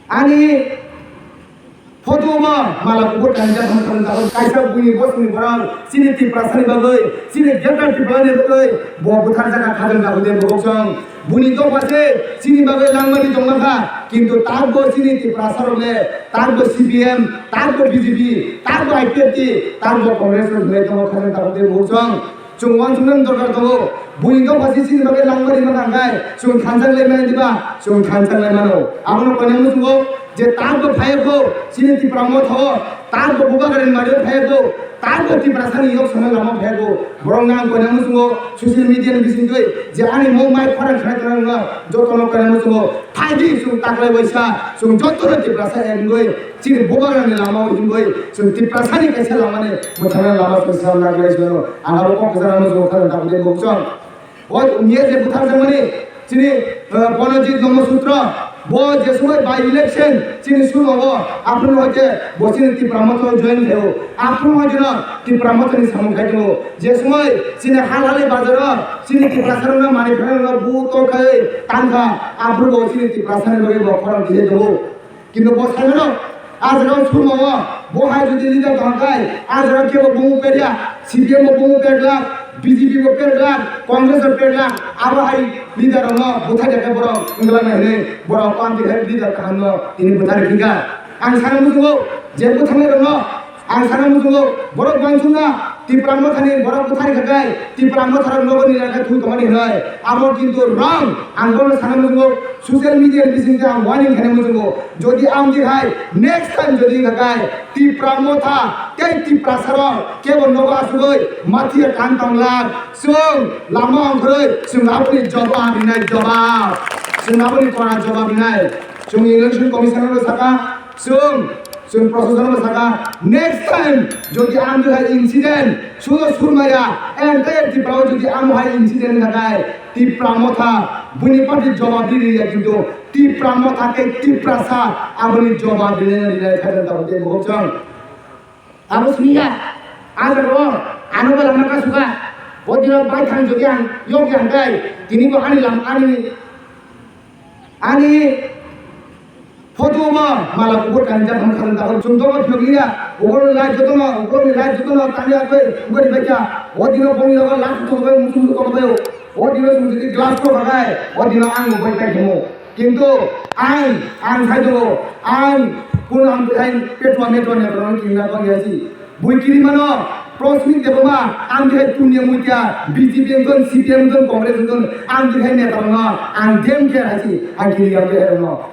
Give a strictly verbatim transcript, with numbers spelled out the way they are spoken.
Ani photo o mala kubur kanjak hwn khalang tabuk kaisa buini bosongni borok chini Tiprasani bagwi, chini Greater Tipraland ni bagwi bo butharjak kha khalang tabuk de borok song. Buini dopha se chini bagwi langmani tongma kha, kintu tabukbo chini Tiprasa rok le tabukbo C P M, tabukbo B J P, tabukbo I P F T, tabukbo Congress rok hinwi tongo khalang tabuk de borok song. Chwng uansuknani dorkar tongo. Buini dopha se chini bagwi langmani ma nangkhe chwng thansa lai mani diba? Chwng thansa lai mano. Abono koinai muchungo je tabukbo phaiyago chini Tipra Motha o, tabukbo Bubagrani mari o phaiyago, tabukbo Tiprasani yok samani lama phaiyago. Borokno ang koinai muchungo social media ni bisingtwi je ani mo mai khorang khna khna wngno jotono koinai muchungo phaidi chwng taklai waisa chwng jotono Tiprasa ek wngwi chini Bubagrani lama o himwi chwng Tiprasani kaisa lamani mwthangna lama chwng swnam naglai chwng ang abo kok kwcharo muchungo khajang tabuk de bukchong. O miya je butharjakmani chini, eh, Pranojit Brahmasutra, bo je somoi by election chini surogo, aphuru hoite bo chini Tipra Motha join khaio, aphuru hoite no Tipra Motha ni samung khai tongo. Je somoi chini hal hali bazaro chini Tiprasa rokno manwi phano buto khai tangkha, aphuru bo chini Tiprasa ni bagwi bo khorang khe tongo. Kintu bo saimano, ah jaga o surmo o, bo hai jodi leader tong khai, ah jaga kebo bumu perya, C P M bo bumu perglak, B J P bo perglak, Congress bo perglak, abo hai leader rokno buthai da khe borok wngla nai hinwi, borok amtwi hai leader kaham no tini buthai rikha. Ang sana muchungo, je buthangnai rokno, Ang sana muchungo, borok uansukna Tipra Mothani borok bwthari khakai, Tipra Motharok nogo nini khe thwi tongmani hinwi. Abo kintu wrong. Ang bono sana muchungo, social media ni bisingtwi ang warning khaina muchungo. Jodi amtwi hai next time jodi wngkha kai Tipra Motha tei Tiprasarok kebo nogo asugwi mathiya kan tonglak, chwng lama ongkhorwi chwng aboni jobab rinai jobab. Chwng aboni kora jobab rinai. Chwng election commissioner no saka, Chwng, chwng proshasonno sakha, next time jodi ang hai incident sudo surmaya, entire Tripura o jodi ang hai incident nakai, Tipra Motha bini party jobab di riya, kintu Tipra Motha tei Tiprasa aboni jobab di riya khajan tabuk tei bohok chwng. Abo siniya, a jaga o ano ba lama ka suka, o dino bai thang jodi ang yok yang kai, tini bo ani lam ani Ani photo ma mala kubur kanjak ham khalang tabuk chwng dogo phiyok liya. Uguroni light jotono, uguroni light jotono tangya khe uguroni baikha. O dino bongni logo last to bai muchung to bai. O dino chwng jodi glass to bagai, o dino ang bai pai khemo. Kintu ang, ang sai dogo, ang kun ang bai petwa metwa ne kono kinna ko yasi. Bui kiri mano, Prosmit Debbarma, ang khe Punya Mutia, B J P wngkon, C P M wngkon, Congress wngkon, ang khe neta rokno, ang dem khe haisi, ang kiri ang khe rokno.